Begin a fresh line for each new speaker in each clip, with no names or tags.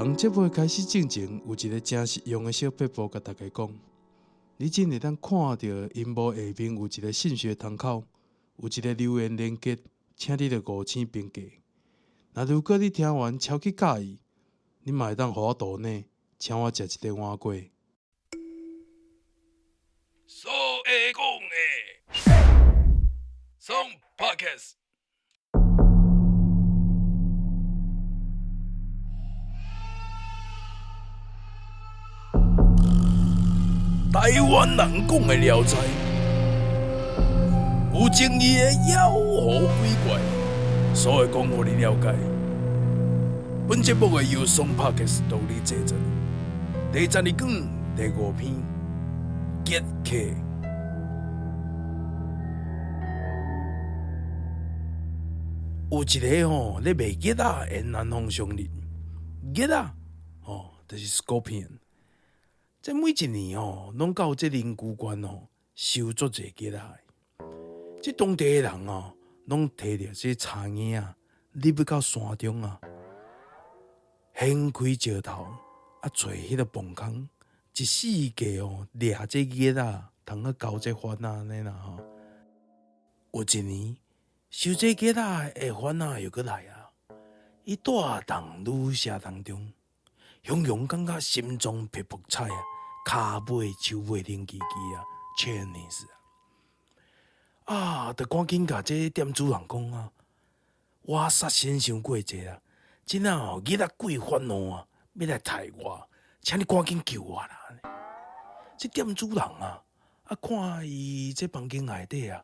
當節目開始進前，有一个誠實用的小撇步，共大家講。你只會當看著螢幕下面有一个信息窗口，有一个留言連結，請你著五星評價。若如果你聽完超級佮意，你嘛會當予我抖內，請我食一个碗粿。
所會講的，爽 Podcast。台灣人講的聊齋，有爭議的妖魔鬼怪，所會講予你了解。本節目會由爽 Podcast 獨立製作。第12卷第五篇，結客。有一个吼咧賣月仔的南方商人，月仔吼就是 Scorpion。這每一年吼，攏到這靈龜縣吼收足濟月仔的。這當地的人吼，攏提著這柴嬰仔入去到山中啊，掀開石頭啊，揣彼个墓空，一四界哦掠這月仔，通去交這番仔按呢啦吼。有一年，收這月仔的番仔又閣來啊，伊蹛佇旅社當中。雄雄感覺心臟噗噗踩啊，跤尾手尾冷吱吱啊，chillness 啊！啊，就趕緊共這店主人講啊，我殺身傷過濟啊，這仔吼日仔鬼發怒啊，欲來刣我，請你趕緊救我啦！這店主人啊，啊看伊這房間內底啊，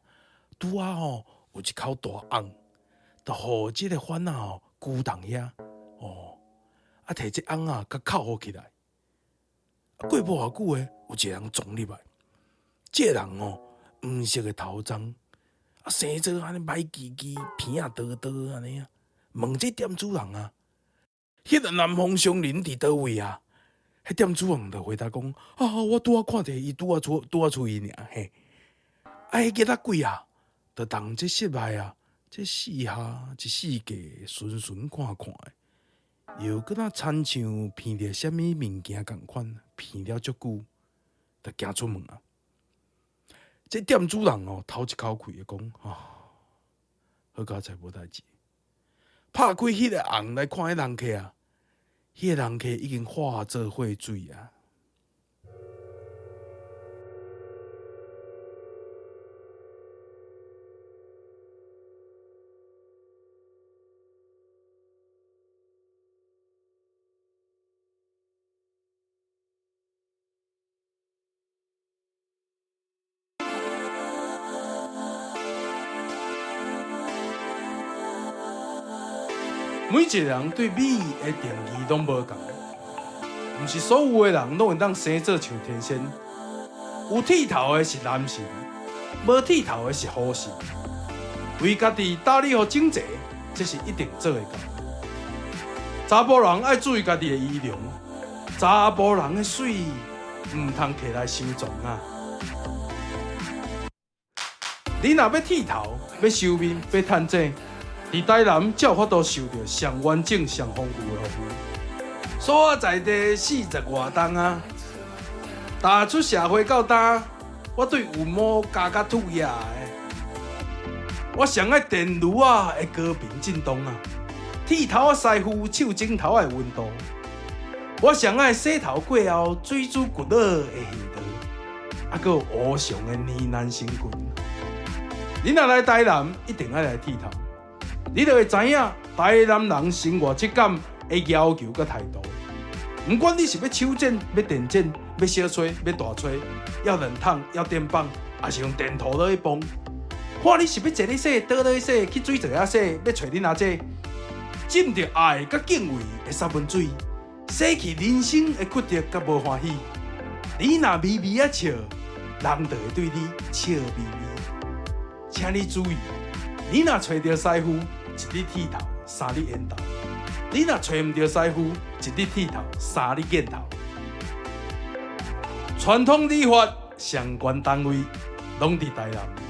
拄仔吼有一口大甕，就予這个番仔吼拘佇遐哦。啊！提這甕仔，共扣好起來。過無偌久的，有一个人撞入來。這个人哦，黃色的頭鬃，啊，生做按呢歹吱吱，鼻仔刀刀按呢啊。問這店主人啊，彼个南方商人佇佗位啊？彼店主人就回答講：啊，我拄仔看著伊，拄仔出拄仔出去爾嘿。啊，彼个鬼啊，就佇這室內啊，這四下一四界巡巡看看的。又閣若親像闻著啥物物件仝款，闻了足久，就行出門啊。這店主人哦，透一口氣講：啊，好佳哉無代誌。拍開彼个甕來看彼人客啊，彼个人客已經化做血水啊。每一个人對美的定義攏無仝，毋是所有的人攏會當生做像天仙。有剃頭的是男神，無剃頭的是雨神。為家己打理予整齊，這是一定做會到。查埔人愛注意家己的儀容，查埔人的媠毋通摕來收藏啊！你若欲剃頭、欲修面、欲趁井，佇台南才有法度受著上完整、上豐富的服務。所在地四十外冬啊，踏出社會到今，我對有毛咬甲吐牙的。我上愛電爐仔的高頻震動啊，剃頭仔師傅手指頭仔的溫度。我上愛洗頭過後水珠骨落的味道，啊，閣有烏熊的呢喃聲群。你若來台南，一定愛來剃頭，你就會知影台南人生活質感的要求佮態度。毋管你是欲手剪、欲電剪、欲小吹、欲大吹，要冷燙、要電棒，抑是用電塗落去磅。看你是欲坐咧洗、倒咧洗、去水槽仔洗，欲揣恁阿姐，浸著愛佮敬畏的殺文水，洗去人生的曲折佮無歡喜。你若微微仔笑，人就會對你笑眯眯。請你注意，你若揣著師傅，一日剃頭三日緣投；你若揣毋著師傅，一日剃頭三日見頭。傳統理髮相關單位攏佇台南。